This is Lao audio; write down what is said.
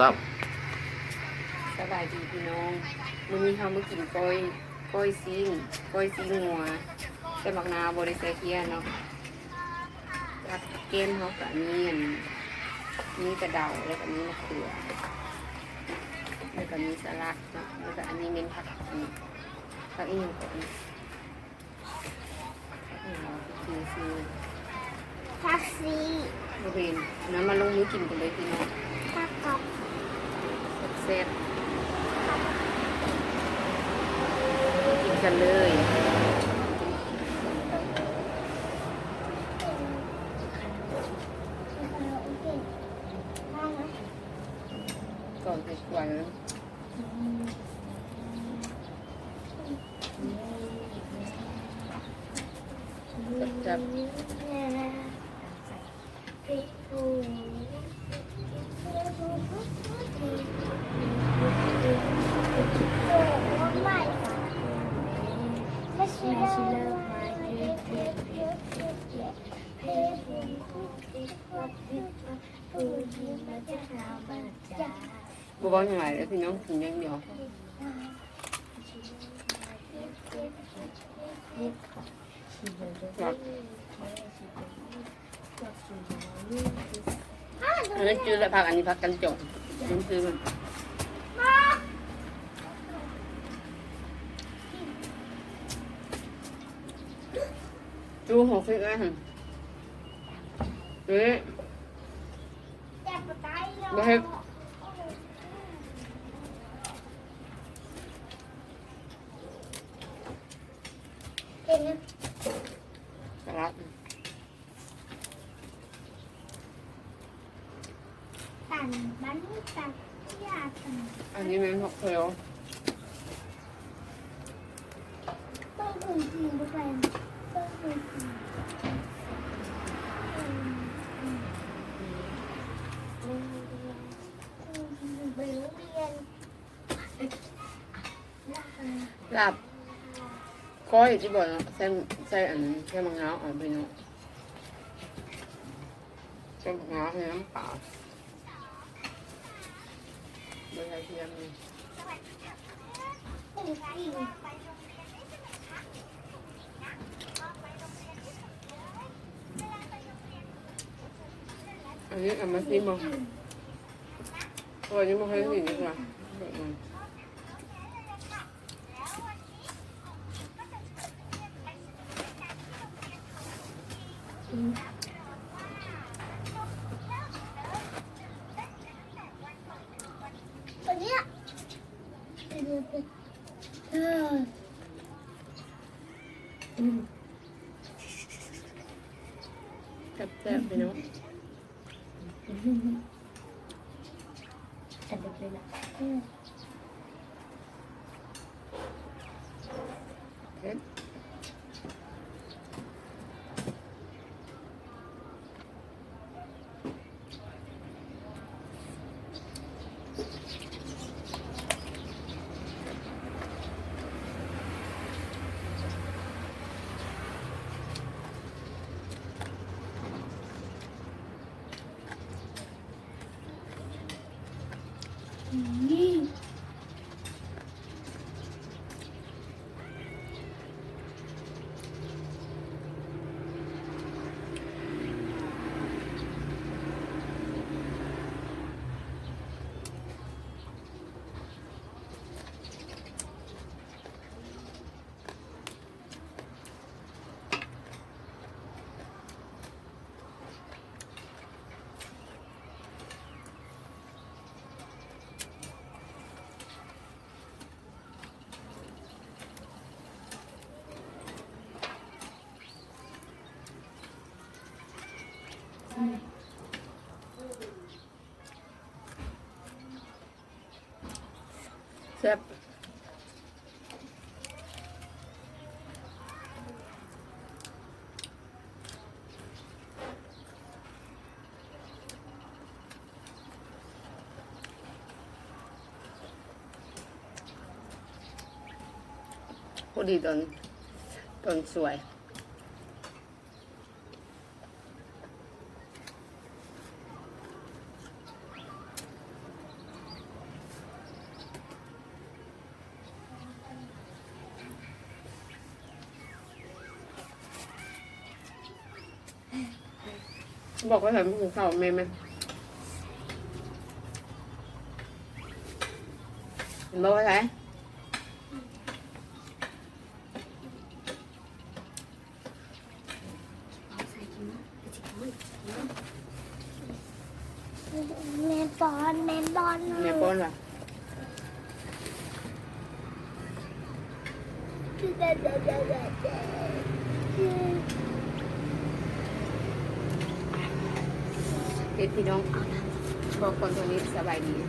ສະບາຍດີພີ່ນ້ອງ ມື້ນີ້ເຮົາມາກິນກ້ອຍ ກ້ອຍຊີ້ນ ກ້ອຍຊີ້ນງົວ ແຕ່ໝາກນາວບໍ່ໄດ້ໃສ່ເພຍເນາະ ຜັກແກ້ມເຮົາກະມີອັນ ມີກະເດົາ ແລ້ວກະມີມະເຂືອ ແລ້ວກະມີສະຫຼັດເນາະ ແລ້ວກະອັນນີ້ແມ່ນຜັກ ຜັກອີ່ຫຍັງເກາະນີ້? ຜັກຊີ ບໍ່ແມ່ນ ນຳມາລົງມືກິນກັນເລີຍພີ່ນ້ອງ ຜັກກອບ ແຊບໆ ກິນກັນເລີຍ ກ່ອນໄປກວນ ແຊບໆ ບໍ່ເວົ້າຫຍັງຫຼາຍເດີພີ່ນ້ອງ ກິນຢ່າງດຽວ ອັນນີ້ຈື່ແລ້ວ ຜັກອັນນີ້ຜັກກັນຈົງ ມັນຄື ຈູຫົວຄິດແລ້ວຫັ້ນ ເອີ ບໍ່ເຮັດ ສະຫຼັດ ອັນນີ້ແມ່ນຜັກເພວ ລາບກ້ອຍທີ່ບໍ່ໃສ່ ໃສ່ອັນ ໃສ່ໝາກນາວ ເອົາໄປເນາະ ໃສ່ໝາກນາວໃສ່ນ້ຳປາ ບໍ່ໃສ່ເທຍມນີ້ ອັນນີ້ເອົາມາຊີມເບິ່ງ ເພາະວ່າຍັງບໍ່ເຄີຍກິນຈັກເທື່ອ ແບບນັ້ນ. ແຊບໆ ພີ່ນ້ອງ. ເຜັດ. ແຊບ. ພໍດີຕອນ ຕອນສວຍ. ບອກວ່າໃສ່ໝູ່ເຂົ້າແມ່ນໄໝ? ເຫັນບໍ່ວ່າໃສ່? ແມ່ປ້ອນ ແມ່ປ້ອນ ແມ່ປ້ອນວ່າ ເຮັດ ພີ່ນ້ອງ ບອກກ່ອນ ໂທນີ້ ສະບາຍດີ.